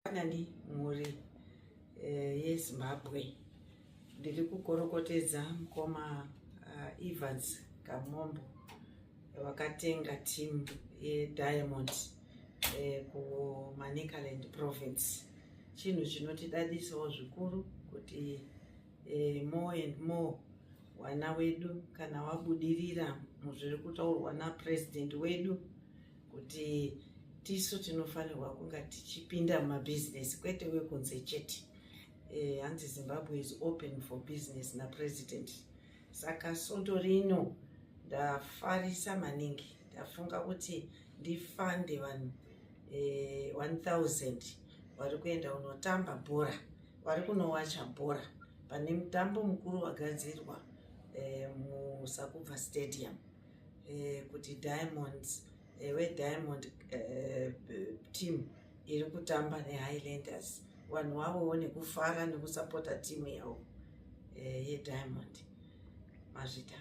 Mangwanani mhuri eh, yeZimbabwe. Ndiri kukorokotedza mukoma uh, Evans Kamombo vakatenga team yeDiamond eh, kuManicaland Province. Chinhu chinotidadisawo zvikuru kuti eh, more and more vana wedu kana wabudirira muzviri kutaurwa napresident wedu kuti tisu tinofanirwa kunga tichipinda mumabhizinesi kwete wekunze chete. Hanzi Zimbabwe is open for business napresident. Saka svondo rino ndafarisa maningi, ndafunga kuti ndifande vanhu 1000 vari kuenda kunotamba bhora, vari kunowacha bhora pane mutambo mukuru wagadzirwa muSakubva Stadium, kuti Diamonds, weDiamond team iri kutamba neHighlanders. Vanhu vavowo nekufara nekusapota timu yavo yeDiamond. Mazvita.